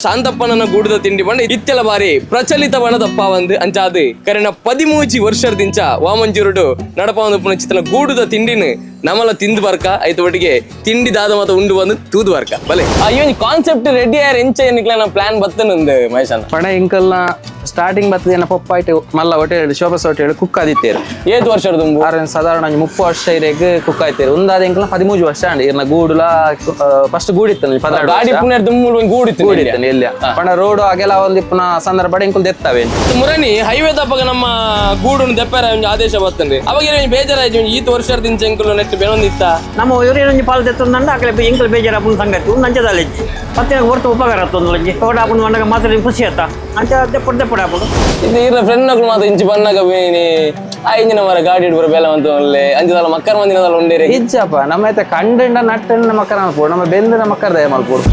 ಶಾಂತಪ್ಪನ ಗೂಡುದ ತಿಂಡಿ ಪಂಡ ಇತ್ತೆಲ ಬಾರಿ ಪ್ರಚಲಿತ ಬಣದಪ್ಪ ಒಂದು ಅಂಚಾದ್ ಕರೆನ 13 ವರ್ಷದಿಂಚ ವಾಮಂಜೂರುಡು ನಡಪ ಚಿತ್ರನ ಗೂಡುದ ತಿಂಡಿನ ನಮಲ ತಿಂದು ಬರ್ಕ ಐತ ಒಟ್ಟಿಗೆ ತಿಂಡಿ ದಾದ ಮಾತ ಉಂಡು ಬಂದು ತೂದು ಬರ್ಕ ಬಲೆ. ಆ ಈ ಕಾನ್ಸೆಪ್ಟ್ ರೆಡಿ ಆರ್ ಎಂಚ ಎನ್ನಿಕ್ಲ ಪ್ಲಾನ್ ಬತ್ತನಂದು ಮಹೇಶಣ್ಣ? ಪಣ ಇಂಕಲ್ನ ಸ್ಟಾರ್ಟಿಂಗ್ ಬರ್ತದೆ ಏನ ಪಪ್ಪ ಆಯ್ತು ಮಲ್ಲ ಹೋಟೆಲ್ ಶೋಭಾಸ್ ಹೋಟೆಲ್ ಕುಕ್ ಆದಿತ್ತೇರು. ಏತ್ ವರ್ಷ ದುಂಬು? ಆರ್ ಸಾಧಾರಣ ಒಂಜಿ 30 ವರ್ಷ ಇರೆಗ್ ಕುಕ್ ಆಯ್ತೇರು. ಉಂದಾದ ಇಂಕಲ್ನ 13 ವರ್ಷ ಅಂಡ್ ಇರ್ನ ಗೂಡುಲ ಫಸ್ಟ್ ಗೂಡಿತ್ತು ಒಂಜಿ 12 ಗಾಡಿ ವರ್ಷ. ಪುಣೆ ದುಮ್ಮುಡು ಒಂಜಿ ಗೂಡಿತ್ತು. ಗೂಡಿತ್ತು ಎಲ್ಲಿ ಪಣ ರೋಡ್ ಅಗೆಲ ಒಂದು ಇಪ್ಪುನ ಸಂದರ್ಭ ಇಂಕುಲ್ ದೆತ್ತವೆ. ಮುರಣಿ ಹೈವೇ ತಪ್ಪಗ ನಮ್ಮ ಗೂಡುನು ದೆಪ್ಪರ ಒಂಜಿ ಆದೇಶ ಬರ್ತಂಡು. ಅವಾಗ ಒಂಜಿ ಬೇಜಾರಾಯ್ತು, ಒಂಜಿ ಈತ್ ವರ್ಷದ ಇಂಕುಲು ನೆಟ್ ಬೆನೊಂದಿತ್ತ. ನಮ್ಮ ಇವರೇನೊಂಜಿ ಪಾಲ್ ದೆತ್ತೊಂದಂಡ ಅಕಲೆ ಎಂಕಲ್ ಬೇಜಾರಾಪುನ ಸಂಗತಿ ಉಂದು ಅಂಚದಾಲಿಜ್ಜಿ. ಪತ್ತಿನ ಹೊರ್ತು ಉಪಕಾರ ಆತೊಂದುಲಂಜಿ ತೋಟ ಆಪುಂಡು ಮಂಡಗ ಮಾತ್ರ ಖುಷಿ ಆತ ಅಂಚ ದೆಪ್ಪಡು ದೆಪ್ಪಡು ಆಪುಂಡು. ಇದು ಇರ ಫ್ರೆಂಡ್ ನಕುಲು ಮಾತ ಇಂಚಿ ಬನ್ನಗ ಬೇನಿ ಆ ಇಂಜಿನ ಮರ ಗಾಡಿ ಇಡ್ಬರ ಬೇಲೆ ಅಂತ ಒಳ್ಳೆ ಅಂಚದಲ್ಲ ಮಕ್ಕರ್ ಮಂದಿನದಲ್ಲ ಉಂಡೇರಿ. ಇಜ್ಜಪ್ಪ, ನಮ್ಮ ಐತೆ ಕಂಡಂಡ ನಟ್ಟಂಡ ಮಕ್ಕರ ಮಲ್ಪೋಡು, ನಮ್ಮ ಬೆಂದಿನ ಮಕ್ಕರ ದಯ ಮಲ್ಪೋಡು.